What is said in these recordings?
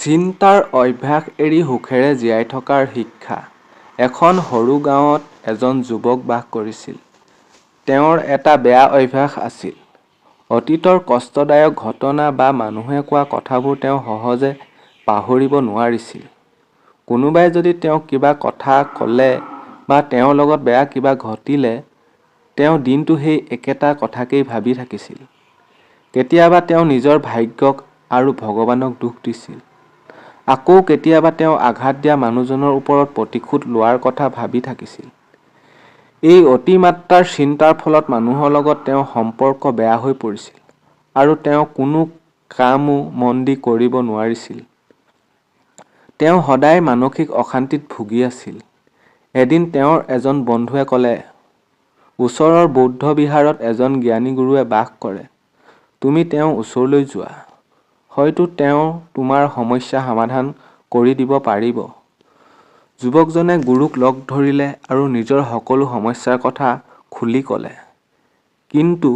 চিন্তাৰ অভ্যাস এৰি সুখেৰে জীয়াই থকাৰ শিক্ষা। এখন সৰু গাঁৱত এজন যুৱক বাস কৰিছিল। তেওঁৰ এটা বেয়া অভ্যাস আছিল। অতীতৰ কষ্টদায়ক ঘটনা বা মানুহে কোৱা কথাবোৰ তেওঁ সহজে পাহৰিব নোৱাৰিছিল। কোনোবাই যদি তেওঁক কিবা কথা ক'লে বা তেওঁৰ লগত বেয়া কিবা ঘটিলে, তেওঁ দিনটো সেই একেটা কথাকেই ভাবি থাকিছিল। কেতিয়াবা তেওঁ নিজৰ ভাগ্যক আৰু ভগৱানক দোষ দিছিল। আকৌ কেতিয়াবা তেওঁ আঘাত দিয়া মানুহজনৰ ওপৰত প্ৰতিশোধ লোৱাৰ কথা ভাবি থাকিছিল। এই অতিমাত্ৰাৰ চিন্তাৰ ফলত মানুহৰ লগত তেওঁৰ সম্পৰ্ক বেয়া হৈ পৰিছিল আৰু তেওঁ কোনো কামো মন দি কৰিব নোৱাৰিছিল। তেওঁ সদায় মানসিক অশান্তিত ভুগি আছিল। এদিন তেওঁৰ এজন বন্ধুৱে ক'লে, ওচৰৰ বৌদ্ধ বিহাৰত এজন জ্ঞানী গুৰুৱে বাস কৰে। তুমি তেওঁৰ ওচৰলৈ যোৱা। হয়তো তেওঁ তোমাৰ সমস্যা সমাধান কৰি দিব পাৰিব। যুৱকজনে গুৰুক লগ ধৰিলে আৰু নিজৰ সকলো সমস্যাৰ কথা খুলি ক'লে। কিন্তু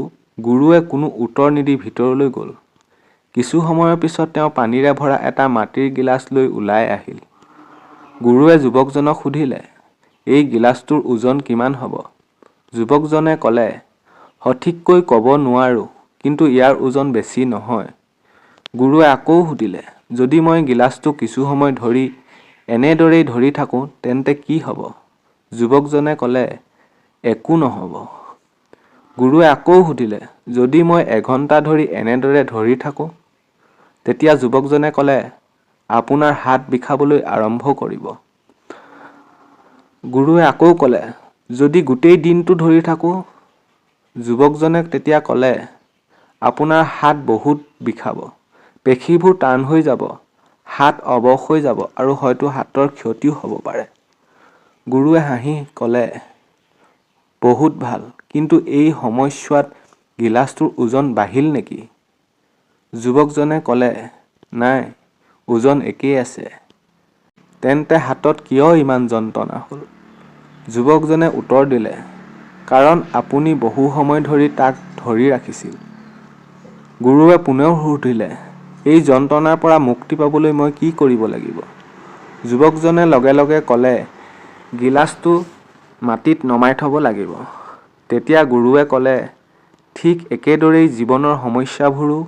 গুৰুৱে কোনো উত্তৰ নিদি ভিতৰলৈ গ'ল। কিছু সময়ৰ পিছত তেওঁ পানীৰে ভৰা এটা মাটিৰ গিলাচ লৈ ওলাই আহিল। গুৰুৱে যুৱকজনক সুধিলে, এই গিলাচটোৰ ওজন কিমান হ'ব? যুৱকজনে ক'লে, সঠিককৈ ক'ব নোৱাৰো, কিন্তু ইয়াৰ ওজন বেছি নহয়। গুৰুৱে আকৌ সুধিলে, যদি মই গিলাচটো কিছু সময় ধৰি এনেদৰেই ধৰি থাকোঁ তেন্তে কি হ'ব? যুৱকজনে ক'লে, একো নহ'ব। গুৰুৱে আকৌ সুধিলে, যদি মই এঘণ্টা ধৰি এনেদৰে ধৰি থাকোঁ? তেতিয়া যুৱকজনে ক'লে, আপোনাৰ হাত বিষাবলৈ আৰম্ভ কৰিব। গুৰুৱে আকৌ ক'লে, যদি গোটেই দিনটো ধৰি থাকোঁ? যুৱকজনে তেতিয়া ক'লে, আপোনাৰ হাত বহুত বিষাব, পেশীবোৰ টান হৈ যাব, হাত অৱশ হৈ যাব আৰু হয়তো হাতৰ ক্ষতিও হ'ব পাৰে। গুৰুৱে হাঁহি ক'লে, বহুত ভাল, কিন্তু এই সময়ছোৱাত গিলাচটোৰ ওজন বাঢ়িল নেকি? যুৱকজনে ক'লে, নাই, ওজন একেই আছে। তেন্তে হাতত কিয় ইমান যন্ত্ৰণা হ'ল? যুৱকজনে উত্তৰ দিলে, কাৰণ আপুনি বহু সময় ধৰি তাক ধৰি ৰাখিছিল। গুৰুৱে পুনৰ সুধিলে, এই যন্ত্ৰণাৰ পৰা মুক্তি পাবলৈ মই কি কৰিব লাগিব? যুৱকজনে লগে লগে ক'লে, গিলাচটো মাটিত নমাই থ'ব লাগিব। তেতিয়া গুৰুৱে ক'লে, ঠিক একেদৰেই জীৱনৰ সমস্যাবোৰো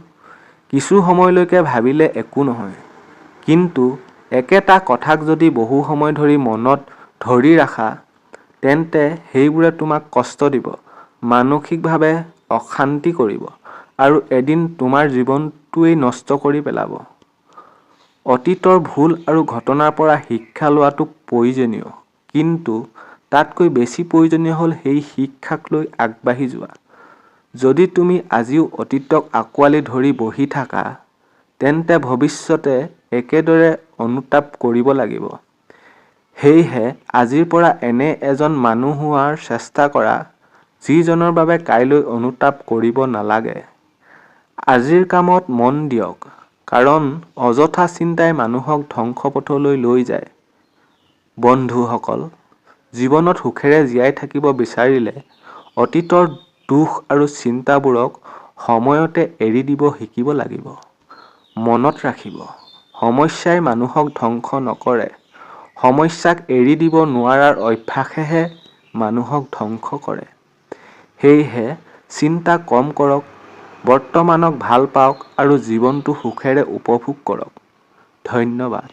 কিছু সময়লৈকে ভাবিলে একো নহয়। কিন্তু একেটা কথাক যদি বহু সময় ধৰি মনত ধৰি ৰাখা, তেন্তে সেইবোৰে তোমাক কষ্ট দিব, মানসিকভাৱে অশান্তি কৰিব আৰু এদিন তোমাৰ জীৱনটোৱেই নষ্ট কৰি পেলাব। অতীতৰ ভুল আৰু ঘটনাৰ পৰা শিক্ষা লোৱাটো প্ৰয়োজনীয়, কিন্তু তাতকৈ বেছি প্ৰয়োজনীয় হ'ল সেই শিক্ষাক লৈ আগবাঢ়ি যোৱা। যদি তুমি আজিও অতীতক আঁকোৱালি ধৰি বহি থাকা, তেন্তে ভৱিষ্যতে একেদৰে অনুতাপ কৰিব লাগিব। সেয়েহে আজিৰ পৰা এনে এজন মানুহ হোৱাৰ চেষ্টা কৰা, যিজনৰ বাবে কাইলৈ অনুতাপ কৰিব নালাগে। আজিৰ কামত মন দিয়ক, কাৰণ অযথা চিন্তাই মানুহক ধ্বংস পথলৈ লৈ যায়। বন্ধুসকল, জীৱনত সুখেৰে জীয়াই থাকিব বিচাৰিলে অতীতৰ দুখ আৰু চিন্তাবোৰক সময়তে এৰি দিব শিকিব লাগিব। মনত ৰাখিব, সমস্যাই মানুহক ধ্বংস নকৰে, সমস্যাক এৰি দিব নোৱাৰাৰ অভ্যাসেহে মানুহক ধ্বংস কৰে। সেয়েহে চিন্তা কম কৰক, বৰ্তমানক ভাল পাওক আৰু জীৱনটো সুখেৰে উপভোগ কৰক। ধন্যবাদ।